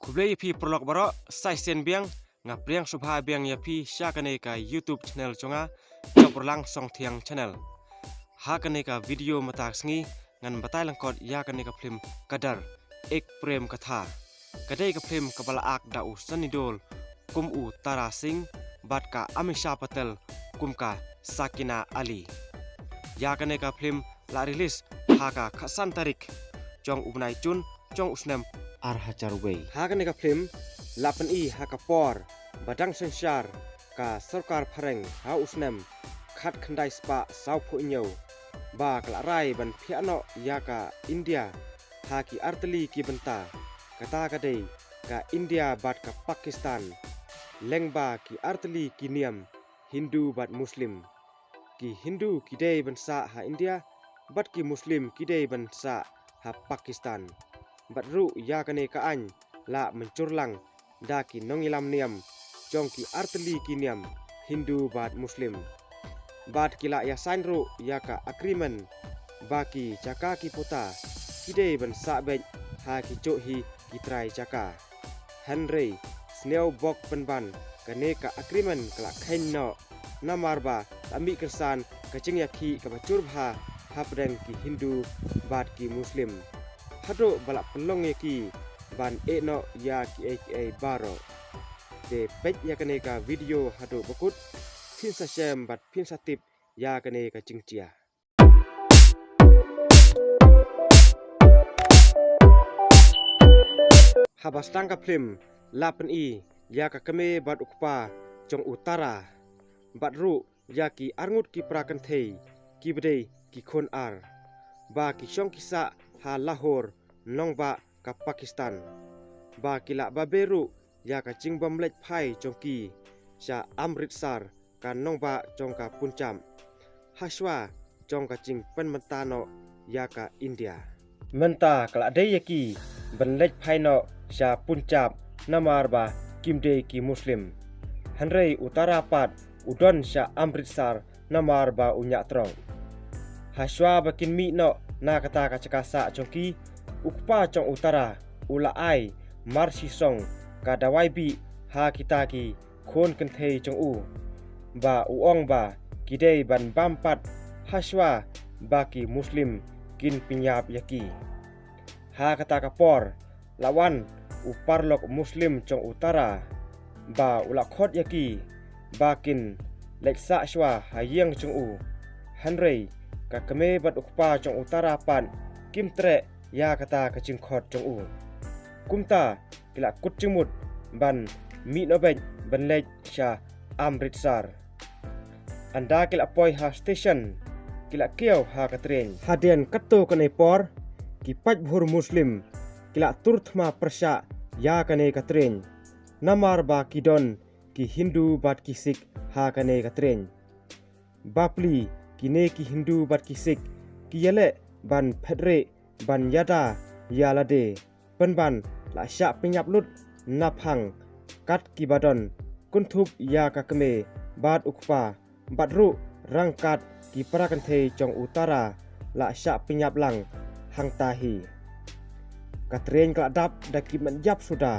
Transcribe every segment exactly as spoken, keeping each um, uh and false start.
Khublei ïa phi paralok baroh, sa shisien biang nga pdiang sngewbha biang ïa phi sha kane ka YouTube channel jong nga, Jop Rlang Songthiang Channel. Ha kane ka video mynta ka sngi ngan batai lyngkot ïa kane ka phlim Gadar Ek Prem Katha. Ka dei ka phlim kaba la act da u Sunny Deol kum u Tara Singh bad ka Ameesha Patel kum ka Sakina Ali. Ïa kane ka phlim la release ha ka khatsan tarik jong u bnai Jun jong u snem ar hajar wei. Ha kane ka phlim la pyni ha ka por ba dang synshar ka sorkar phareng ha u snem khatkhyndai spah sawphew hynñiew, ba ka la rai ban phiah noh ïa ka India ha ki artylli ki bynta, kata ka dei ka India bad ka Pakistan, lyngba ki artylli ki niam Hindu bad Muslim. Ki Hindu ki dei ban sah ha India bad ki Muslim ki dei ban sah ha Pakistan. Bad ruh ïa kane ka aiñ la mynjur lang da ki nongïalam niam jong ki artylli ki niam Hindu bad Muslim. Bad ki la ïa sign ruh ïa ka agreement ba ki jaka ki puta ki dei ban sah beit ha ki juh hi ki trai jaka. Hynrei sniew bok pynban kane ka agreement ka la kheiñ noh, namar ba la mih kyrsan ka jingïakhih kaba jur bha hapdeng ki Hindu bad ki Muslim, haduh ba la pynlong ïa ki ban ïeh noh ïa kiei kiei baroh. Te peit ïa kane ka video haduh ba kut, phin sa shem bad phin sa tip ïa kane ka jingjia. Haba sdang ka phlim la pyni ïa ka kmie bad u kpa jong u Tara, bad ruh ïa ki arngut ki para kynthei kiba dei ki khun ar, ba ki shong ki sah ha Lahore, nongbah ka Pakistan, ba ki la babe ruh ïa ka jingbym leit phai jong ki sha Amritsar, ka nongbah jong ka Punjab, hashwa jong ka jingpynmynta noh ïa ka India. Mynta ka la dei ïa ki ban leit phai noh sha Punjab namar ba kim dei ki Muslim. Hynrei u Tara pat u don sha Amritsar namar ba u ñiah trok. Hashwa ba kin mih noh na kata ka jaka sah jong ki, u kpa jong u Tara u la ai mar shi song ka dawai bih ha kita ki khun kynthei jong u, ba u ong ba ki dei ban bam pat hashwa ba ki Muslim kin pynïap ïa ki. Ha kata ka por la wan u paralok Muslim jong u Tara, ba u la khot ïa ki ba kin leit sah shuwa ha ïing jong u. Hynrei ka kmie bad u kpa jong u Tara pat kim treh ïa kata ka jingkhot jong u. Kumta ki la kut jingmut ban mih noh beit ban leit sha Amritsar. Ynda ki la poi ha station, ki la kiew ha ka tren. Hadien katto katne por, ki paidbah Muslim ki la tur thma pyrshah ïa kane ka tren, namar ba ki don ki Hindu bad ki Sikh ha kane ka tren. Bapli kine ki Hindu bad ki Sikh ki ïaleh ban phetrieh ban ïada ïa lade, pynban la shah pynïap lut naphang kat kiba don, kynthup ïa ka kmie bad u kpa, bad ruh ryngkat ki para kynthei jong u Tara la shah pynïap lang hangta hi. Ka tren ka la dap da ki met ïap suda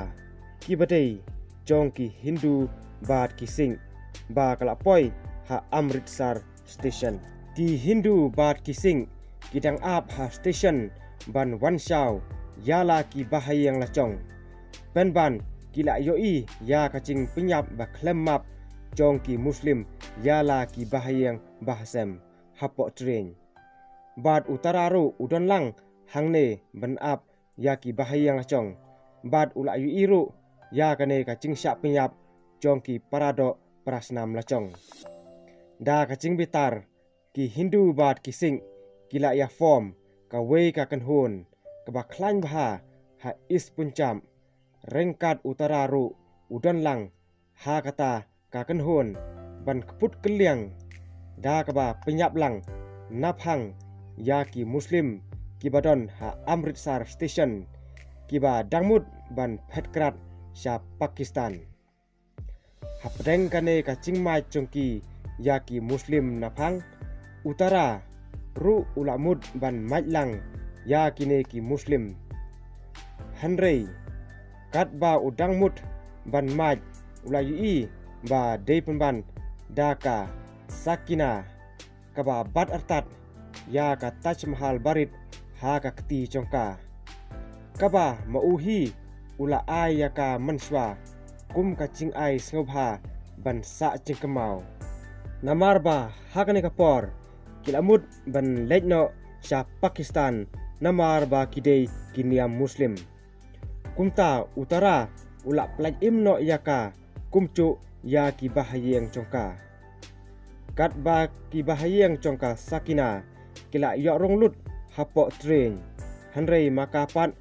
kiba dei jong ki Hindu bad ki Sikh, ba ka la poi ha Amritsar station. Ki Hindu bad ki Sikh ki dang ap ha station ban wan shaw ïa la ki bahaïing lajong, pynban ki la ïohi ïa ka jingpynïap ba khlem map jong ki Muslim ïa la ki bahaïing bahasem hapoh tren. Bad u Tara ruh u don lang hangne ban ap ïa ki bahaïing lajong, bad u la ïohi ruh ïa kane ka jingshah pynïap jong ki paradoh parasnam lajong. Da ka jingbitar, ki Hindu bad ki Sikh ki la ïa form kawei ka kynhun kaba khlaiñ bha ha East Punjab. Ryngkat u Tara ruh u don lang ha kata ka kynhun ban kput kylliang, da kaba pynïap lang naphang ïa ki Muslim kiba don ha Amritsar station, kiba dang mut ban phet krat sha Pakistan. Hapdeng kane ka jingmait jong ki ïa ki Muslim naphang, u Tara ruh u la mut ban mait lang ïa kine ki Muslim. Hynrei Katba u dang mut ban mad, u la ïohi ba dei pynban da ka Sakina, kaba bat artat ïa ka Taj Mahal barit ha ka kti jong ka, kaba ma u hi u la ai ïa ka mynshuwa kum ka jingai sngewbha ban sah jingkynmaw. Namar ba ha kane ka por ki la mut ban leit noh sha Pakistan, namar ba ki dei ki niam Muslim. Kumta u Tara u la pyllait im noh ïa ka kumjuh ïa ki bahaïing jong ka. Katba ki bahaïing jong ka Sakina ki la ïoh rung lut hapoh train, hynrei ma ka pat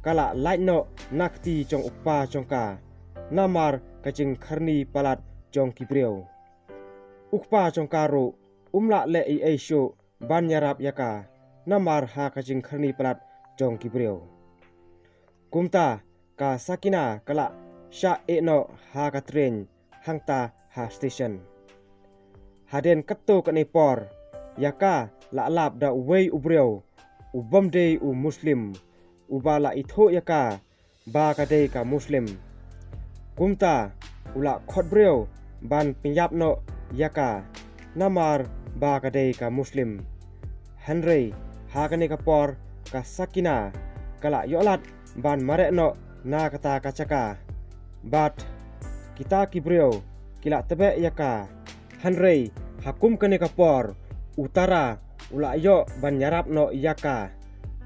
ka la lait noh na kti jong u kpa jong ka, namar ka jingkhyrni palat jong ki briew. U kpa jong ka ruh um lah leh ei ei shuh ban ïarap ïa ka, namar ha ka jingkhyrni palat jong ki briew. Kumta ka Sakina ka la shah ïeh noh ha ka train hangta ha station. Hadien katto katne por ïa ka la lap da uwei u briew u bym dei u Muslim, uba la ithuh ïa ka ba ka dei ka Muslim. Kumta u la khot briew ban pynïap noh ïa ka, namar ba ka dei ka Muslim. Hynrei ha kane ka por ka Sakina ka la ïoh lad ban mareh noh na kata ka jaka. Bad kita ki briew ki la tebeh ïa ka. Hynrei ha kum kane ka por u Tara u la ïoh ban ïarap noh ïa ka,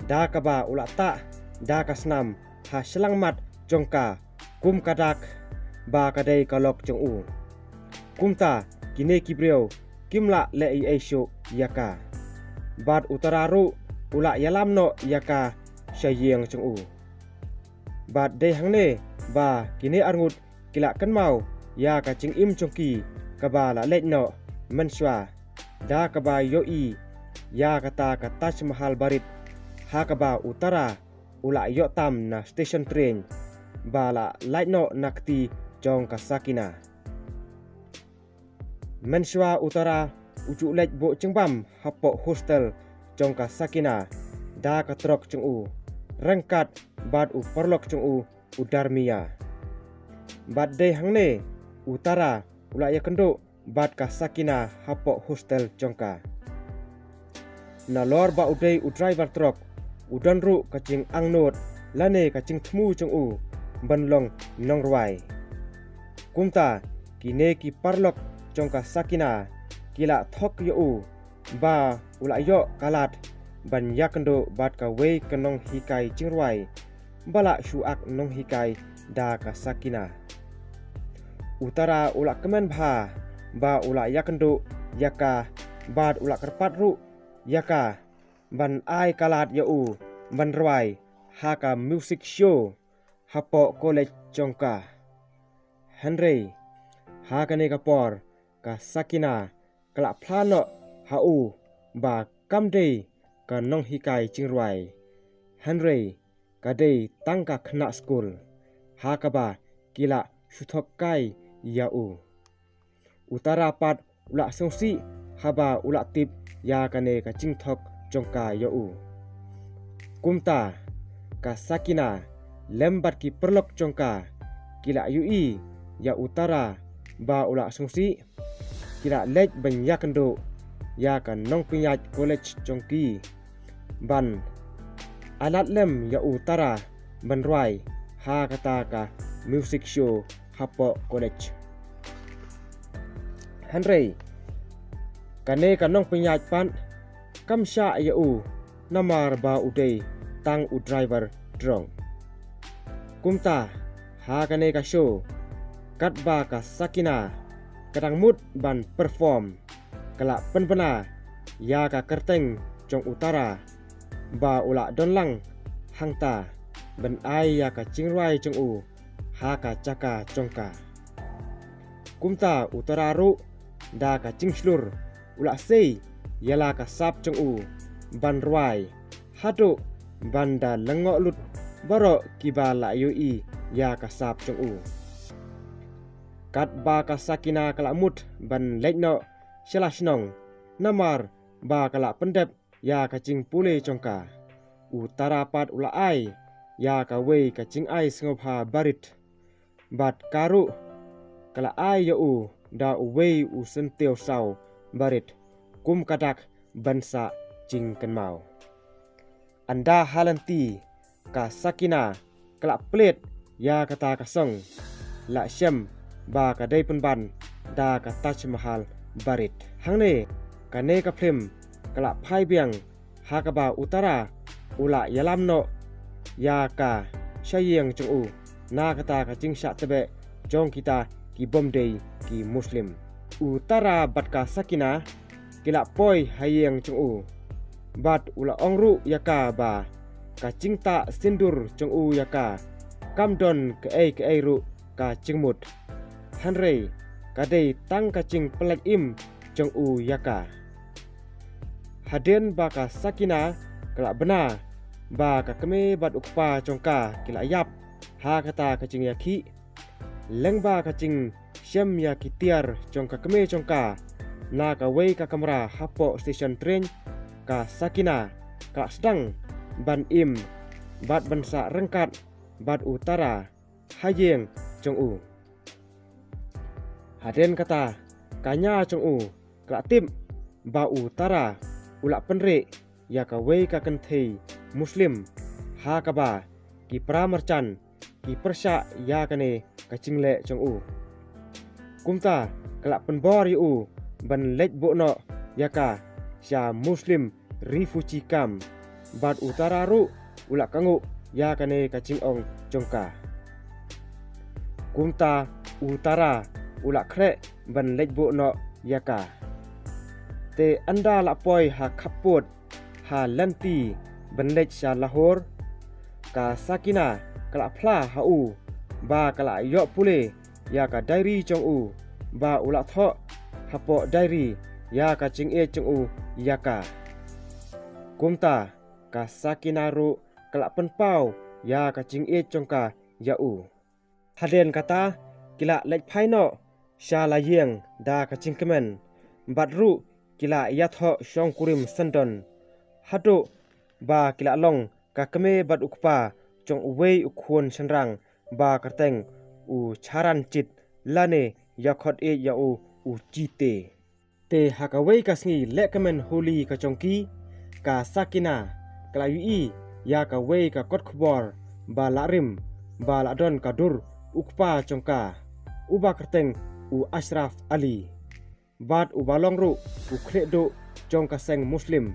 da kaba u la tah da ka snam ha shyllangmat jong ka kum ka dak ba ka dei ka lok jong u. Kumta kine ki briew kim lah leh ei ei shuh ïa ka. Bad u Tara ruh u la ïalam noh ïa ka sha ïing jong u. Bad dei hangne ba kine arngut ki la kynmaw ïa ka jingim jong ki kaba la leit noh mynshuwa, da kaba ïohi ïa kata ka Taj Mahal barit, ha kaba u Tara u la ïoh tam na station train ba la lait noh na kti jong ka Sakina. Mynshuwa u Tara u ju leit buh jingbam hapoh hostel jong ka Sakina da ka trok jong u, ryngkat bad u paralok jong u, u Darmiya. Bad dei hangne u Tara u la ïakynduh bad ka Sakina hapoh hostel jong ka. Nalor ba u dei u driver trok, u don ruh ka jingangnud lane ka jingthmu jong u ban long nongrwai. Kumta kine ki paralok jong ka Sakina ki la thok ïa u ba u la ïoh ka lad ban ïakynduh bad kawei ka nonghikai jingrwai ba la shu ak nonghikai da ka Sakina. U Tara u la kmen bha ba u la ïakynduh ïa ka bad u la kyrpad ruh ïa ka ban ai ka lad ïa u ban rwai ha ka music show hapoh college jong ka. Hynrei ha kane ka por ka Sakina ka la phla noh ha u ba kam dei ka nonghikai jingrwai, hynrei ka dei tang ka khynnah skul, ha kaba ki la shu thok kai ïa u. U Tara pat u la sngewsih haba u la tip ïa kane ka jingthok jong ka ïa u. Kumta ka Sakina lem bad ki paralok jong ka ki la ïohi ïa u Tara ba u la sngewsih, ki la leit ban ïakynduh ïa ka nongpynïaid college jong ki ban ai lad lem ïa u Tara ban rwai ha kata ka music show hapoh college. Hynrei kane ka nongpynïaid pat kam shah ïa u namar ba u dei tang u driver trok. Kumta ha kane ka show, katba ka Sakina ka dang mut ban perform, ka la pynbna ïa ka kyrteng jong u Tara ba u la don lang hangta ban ai ïa ka jingrwai jong u ha ka jaka jong ka. Kumta u Tara ruh da ka jingshlur u la sei ïa la ka sap jong u ban rwai haduh ban da lyngngoh lut baroh kiba la ïohi ïa ka sap jong u. Katba ka Sakina ka la mut ban leit noh sha la shnong namar ba ka la pyndep ïa ka jingpule jong ka, u Tara pat u la ai ïa kawei ka jingai sngewbha barit. Bad ka ruh ka la ai ïa u da uwei u syntiew saw barit kum ka dak ban sah jingkynmaw. Ynda ha lynti ka Sakina ka la plie ïa kata ka song, la shem ba ka dei pynban da ka Taj Mahal barit. Hangne kane ka phlim ka la phai biang ha kaba u Tara u la ïalam noh ïa ka sha ïing jong u na kata ka jingshah tbeh jong kita ki bym dei ki Muslim. U Tara bad ka Sakina ki la poi ha ïing jong u. Bad u la ong ruh ïa ka ba ka jingtah sindur jong u ïa ka kam don kaei kaei ruh ka jingmut. Hynrei ka dei tang ka jingpyllait im jong u ïa ka. Hadien ba ka Sakina ka la bna ba ka kmie bad u kpa jong ka ki la ïap ha kata ka jingïakhih, lyngba ka jingshem ïa ki tiar jong ka kmie jong ka na kawei ka kamra hapoh station train, ka Sakina ka la sdang ban im bad ban sah ryngkat bad u Tara ha ïing jong u. Hadien kata ka nia jong u ka la tip ba u Tara u la pynrih ïa kawei ka kynthei Muslim ha kaba ki para marjan ki pyrshah ïa kane ka jingleh jong u. Kumta ka la pynbor ïa u ban leit buh noh ïa ka sha Muslim refugee camp. Bad u Tara ruh u la kynguh ïa kane ka jingong jong ka. Kumta u Tara u la khreh ban leit buh noh ïa ka. Te ynda la poi ha khappud ha lynti ban leit sha Lahore, ka Sakina ka la phla ha u ba ka la ïoh pule ïa ka diary jong u ba u la thoh hapoh diary ïa ka jingïeit jong u ïa ka. Kumta ka Sakina ruh ka la pynpaw ïa ka jingïeit jong ka ïa u. Hadien kata ki la leit phai noh sha la ïing da ka jingkmen bad ruh ki la ïathoh shongkurim syndon haduh ba ki la long ka kmie bad u kpa jong uwei u khun shynrang ba kyrteng u Charanjit lane ïa khot ïeit ïa u u Jite. Te ha kawei ka sngi lehkmen Holi ka jong ki, ka Sakina ka la ïohi ïa kawei ka kot khubor ba la rim ba la don ka dur u kpa jong ka uba kyrteng u Ashraf Ali. Bad uba long ruh u khlieh duh jong ka seng Muslim.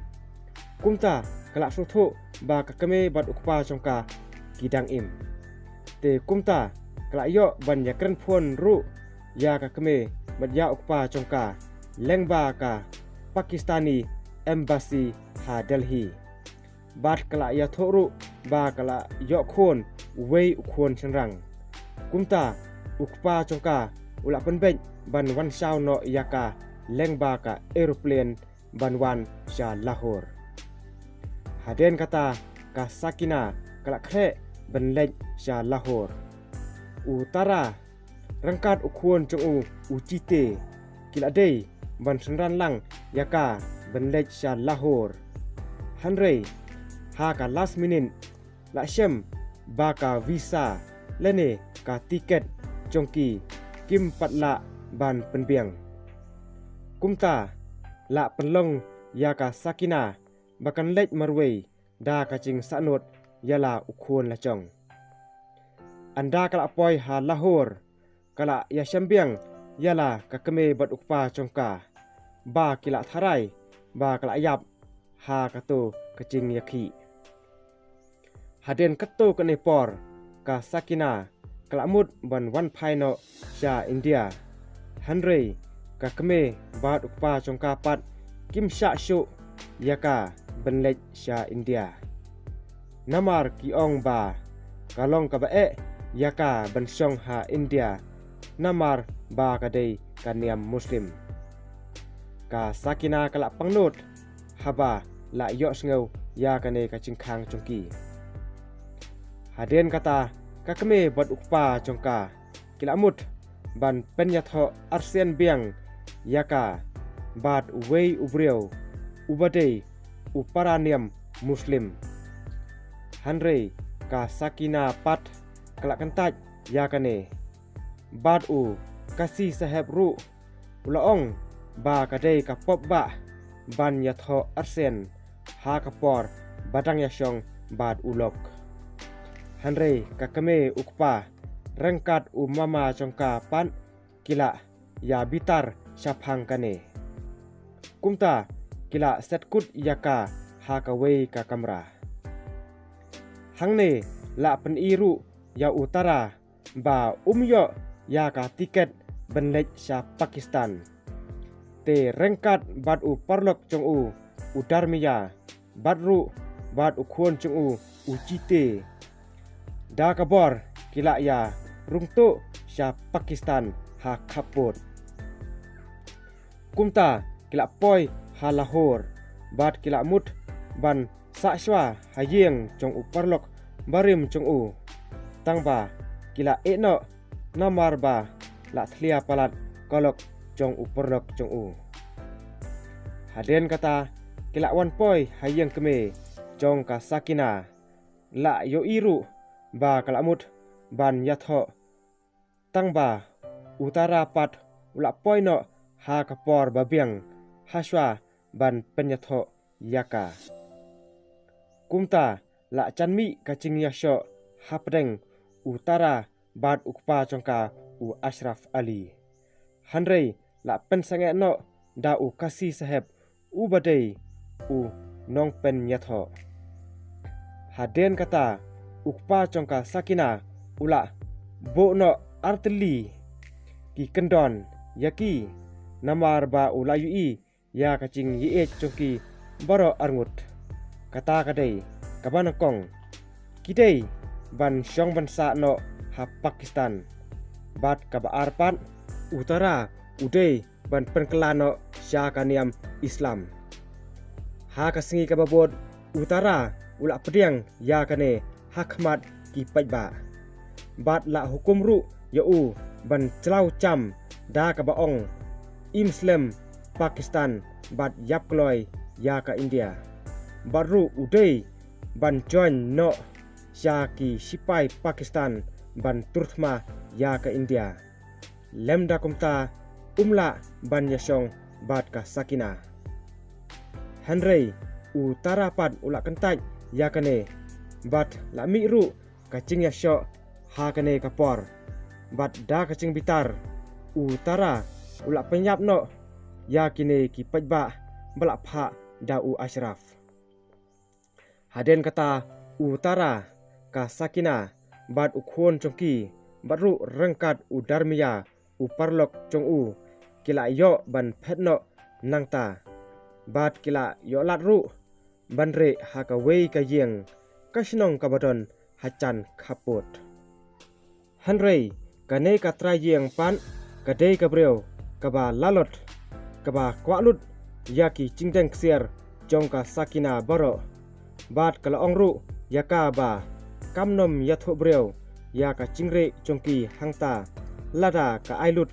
Kumta ka la sngewthuh ba ka kmie bad u kpa jong ka ki dang im. Te kumta ka la ïoh ban ïakren phone ruh ïa ka kmie bad ïa u kpa jong ka lyngba ka Pakistani embassy ha Delhi. Bad ka la ïathuh ruh ba ka la ïoh khun uwei u khun shynrang. Kumta u kpa jong ka u la pynbeit ban wan shaw noh ïa ka lyngba ka aeroplane ban wan sha Lahore. Hadien kata ka Sakina ka la khreh ban leit sha Lahore. U Tara ryngkat u khun jong u u Jite ki la dei ban synran lang ïa ka ban leit sha Lahore. Hynrei ha ka last minute la shem ba ka visa lane ka tiket jong ki kim pat lah ban pynbiang. Kumta la pynlong ïa ka Sakina ba kan leit marwei da ka jingsahnud ïa la u khun la jong. Ynda ka la poi ha Lahore ka la ïashem biang ïa la ka kmie bad u kpa jong ka ba ki la tharai ba ka la ïap ha kato ka jingïakhih. Hadien kato kane por ka Sakina ka la mut ban wan phai noh sha India. Hynrei ka kmie bad u kpa jong ka pat kim shah shuh ïa ka ban leit sha India. Namar ki ong ba ka long kaba eh ïa ka ban shong ha India namar ba ka dei ka niam Muslim. Ka Sakina ka la pangnud haba la ïohsngew ïa kane ka jingkhang jong ki. Hadien kata ka kmie bad u kpa jong ka ki la mut ban pynïathoh arsien biang ïa ka bad uwei u briew uba dei u para niam Muslim. Hynrei ka Sakina pat ka la kyntait ïa kane. Bad u Kasi Saheb ruh u la ong ba ka dei ka pop bah ban ïathoh arsien ha ka por ba dang ïashong bad u lok. Hynrei ka kmie u kpa ryngkat u mama jong ka pat ki la ïa bitar shaphang kane. Kumta ki la set kut ïa ka ha kawei ka kamra. Hangne la pyni ruh ïa u Tara ba um ïoh ïa ka tiket ban leit sha Pakistan. Te ryngkat bad u paralok jong u, u Darmiya, bad ruh bad u khun jong u, u Jite, da ka bor ki la ïa rung tuh sha Pakistan ha khappud. Kumta ki la poi ha Lahore bad ki la mut ban sah shuwa ha ïing jong u paralok barim jong u. Tangba ki la ïeh noh namar ba la thlia palat ka lok jong u paralok jong u. Hadien kata ki la wan poi ha ïing kmie jong ka Sakina. La ïohi ruh ba ka la mut ban ïathoh. Tangba u Tara pat u la poi noh ha ka por ba biang ha shuwa ban pynïathoh ïa ka. Kumta la jan mih ka jingïashoh hapdeng u Tara bad u kpa jong ka, u Ashraf Ali. Hynrei la pynsangeh noh da u Kasi Saheb uba dei u nongpynïathoh. Hadien kata u kpa jong ka Sakina u la buh noh artylli ki kyndon ïa ki, namar ba u la ïohi ïa ka jingïeit jong ki baroh arngut. Kata ka dei kaba nyngkong, ki dei ban shong ban sah noh ha Pakistan. Bad kaba ar pat, u Tara u dei ban pynkylla noh sha ka niam Islam. Ha ka sngi kaba bud u Tara u la pdiang ïa kane ha khmat ki paidbah. Bad la hukum ruh ïa u ban jlaw jam da kaba ong, im slem Pakistan bad ïap kloi ïa ka India. Bad ruh u dei ban join noh sha ki sipai Pakistan ban tur thma ïa ka India. Lymda kumta um lah ban ïashong bad ka Sakina. Hynrei u Tara pat u la kyntait ïa kane bad la mih ruh ka jingïashoh ha kane ka por. Bad da ka jingbitar u Tara u la pynïap noh ïa kine ki paidbah ba la phah da u Ashraf. Hadien kata u Tara, ka Sakina bad u khun jong ki bad ruh ryngkat u Darmiya u paralok jong u ki la ïoh ban phet noh nangta. Bad ki la ïoh lad ruh ban rieh ha kawei ka ïing ka shnong kaba don ha jan khappud. Hynrei kane ka trai ïing pat ka dei ka briew kaba lalot, kaba kwah lut ïa ki jingdeng ksiar jong ka Sakina baroh. Bad ka la ong ruh ïa ka ba kam nym ïathuh briew ïa ka jingrieh jong ki hangta lada ka ai lut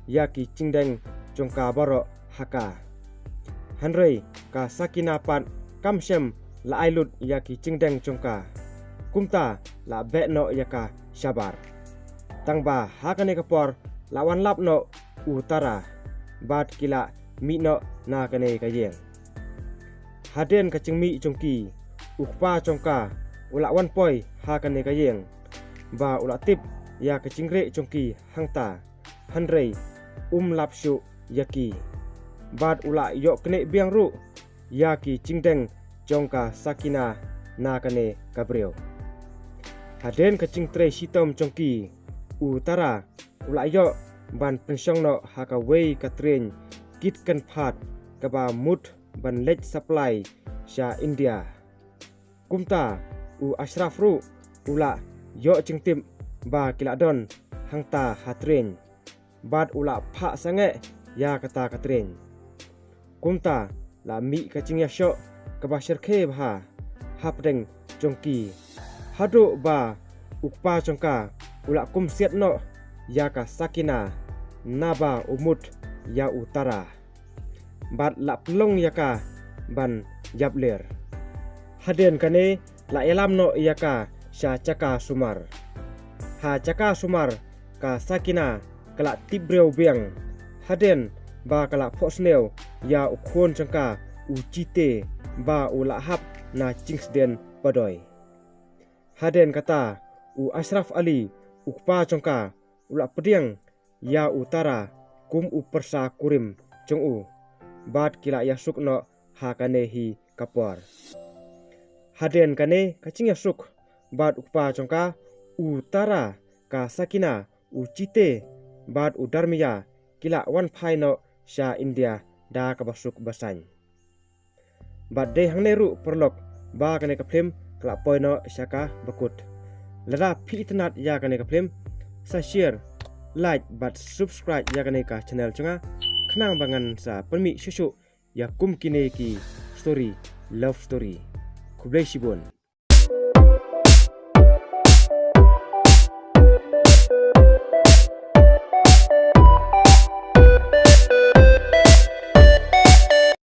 ïa ki jingdeng jong ka baroh ha ka. Hynrei ka Sakina pat kam shym la ai lut ïa ki jingdeng jong ka. Kumta la beh noh ïa ka shabar. Tangba ha kane ka por la wan lap noh u Tara bad ki la mih noh na kane ka ïing. Hadien ka jingmih jong ki, u kpa jong ka u la wan poi ha kane ka ïing ba u la tip ïa ka jingrieh jong ki hangta. Hynrei um lap shuh ïa ki. Bad u la ïoh knieh biang ruh ïa ki jingdeng jong ka Sakina na kane ka briew. Hadien ka jingtrei shitom jong ki, u Tara u la ïoh ban pynshong noh ha kawei ka tren kit kan phat kaba mut ban leit supply sha India. Kumta u Ashraf ruh u la ïoh jingtip ba ki la don hangta ha tren bad u la phah sangeh ïa kata ka tren. Kumta la mih ka jingïashoh kaba shyrkhei bha hapdeng jong ki, haduh ba u kpa jong ka u la kum siat noh ïa ka Sakina naba u mut ïa u Tara. Bad la pynlong ïa ka ban ïap ler. Hadien kane la ïalam noh ïa ka sha jaka sumar. Ha jaka sumar ka Sakina ka la tip briew biang hadien ba ka la phohsniew ïa u khun jong ka u Jite ba u la hap na jingsdien padoi. Hadien kata u Ashraf Ali u kpa jong ka u la pdiang ïa u Tara kum u pyrsa kurim jong u bad ki la ïasuk noh ha kane hi ka por. Hadien kane ka jingïasuk bad u kpa jong ka u Tara, ka Sakina, u Jite bad u Darmiya ki la wan phai noh sha India da kaba suk ba saiñ. Bad dei hangne ruh paralok ba kane ka phlim ka la poi noh sha kaba kut. Lada phi itynnad ïa kane ka phlim, sa share, like bad subscribe ïa kane ka channel jong nga khnang ba ngan sa pynmih shuh shuh ïa kum kine ki story, love story. Khublei shibun.